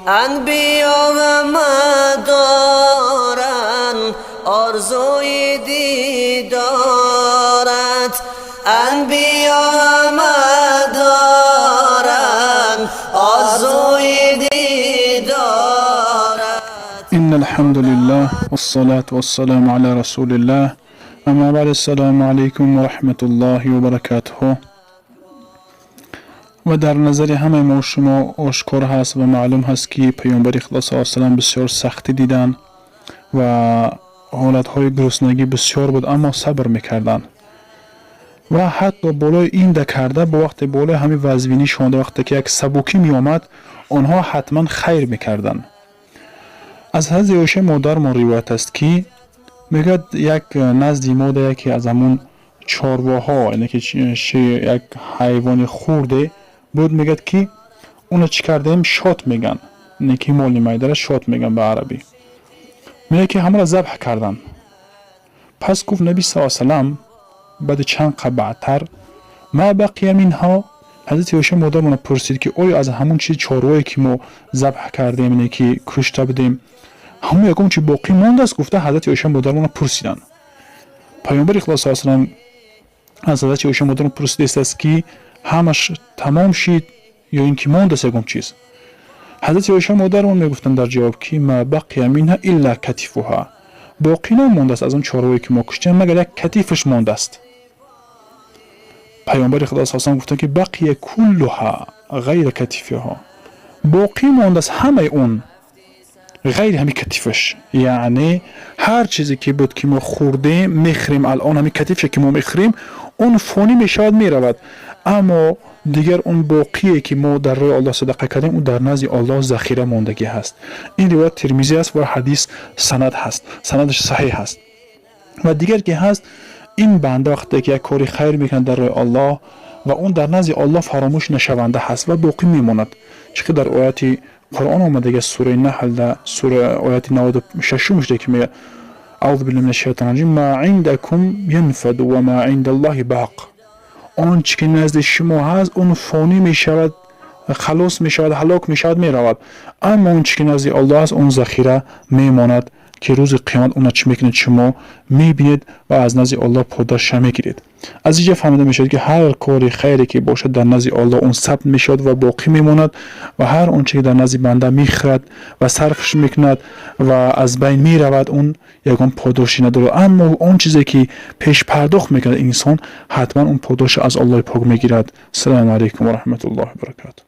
Анбиё ҳама доранд орзуи дидорат, Анбиё ҳама доранд орзуи дидорат. إن الحمد لله والصلاة والسلام على رسول الله، أما بعد، السلام علیکم و رحمة الله و برکاته. و در نظر همه ما و شما آشکار هست و معلوم هست که پیامبر خدا صلی الله علیه و بسیار سختی دیدن و حالتهای گرسنگی بسیار بود، اما صبر میکردن و حتی بالای این ده کرده با وقت بالای همین وزوینی شونده، وقتی که یک سبوکی می آمد، آنها حتما خیر میکردن. از حضرت عایشه مادر ما روایت است که میگوید یک نزدی ما ده یکی از همون چارواها، یعنی که یک حیوان خورده بود. میگد که اونو چی کردیم؟ شات میگن، یعنی که مالی میداره شات میگن به عربی. میگه که همون را ذبح کردن. پس گفت نبی صلی الله علیه وسلم بعد چند قه بعدتر: ما بقی منها؟ حضرت عایشه مادرمون پرسید که آیا از همون چیز چاروایی که ما ذبح کردیم، یعنی که کشته بودیم، همون یکم چی باقی مونده است؟ گفته حضرت عایشه مادرمون پرسیدن. پیامبر خدا صلی الله علیه و از حضرت عایشه مادرمون پرسیده است که همش تمام شد یا اینکه مونده است یکم چیز. حضرت عایشه مادرمون میگفتن در جواب که ما بقی منها الا کتفها، باقی نمونده است از اون چاروایی که ما کشتیم مگر یک کتیفش مونده است. پیامبر خدا صلی الله علیه و گفتن که بقی کلها غیر کتفها، باقی مونده است همه اون غیر همین کتیفش. یعنی هر چیزی که بود که ما خوردیم، میخریم، الان همین کتیفش که ما میخریم، اون فانی میشود، میرود، اما دیگر اون باقیه که ما در راه الله صدقه کردیم، اون در نزد الله ذخیره ماندگی هست. این روایت ترمیزی است و حدیث سند هست، سندش صحیح هست. و دیگر که هست، این بنده وقتی که یک کاری خیر میکنه در راه الله و اون در نزد الله فراموش نشونده هست و باقی میماند، چه در آیات قرآن آمده، سوره نحل در سوره آیات 96 ده که میگه: اعوذ بالله من الشیطان الرجیم، ما عندكم ينفد و ما عند الله باق. آنچه که نزد شما هست، اون فانی میشود، خلاص میشود، هلاک میشود، میرود، اما اون که نزد الله است، اون ذخیره میماند که روز قیامت اونا چی میکنید؟ شما میبینید و از نزد الله پاداش میگیرید. از اینجا فهمیده میشود که هر کاری خیری که باشد، در نزد الله اون ثبت میشود و باقی میماند و هر آنچه که در نزد بنده میخرد و صرفش میکند و از بین میرود، اون یگان پاداشی نداره. اما اون چیزی که پیش پرداخت میکند انسان، حتما اون پاداش از الله پاک میگیرد. السلام علیکم و رحمت الله و برکاته.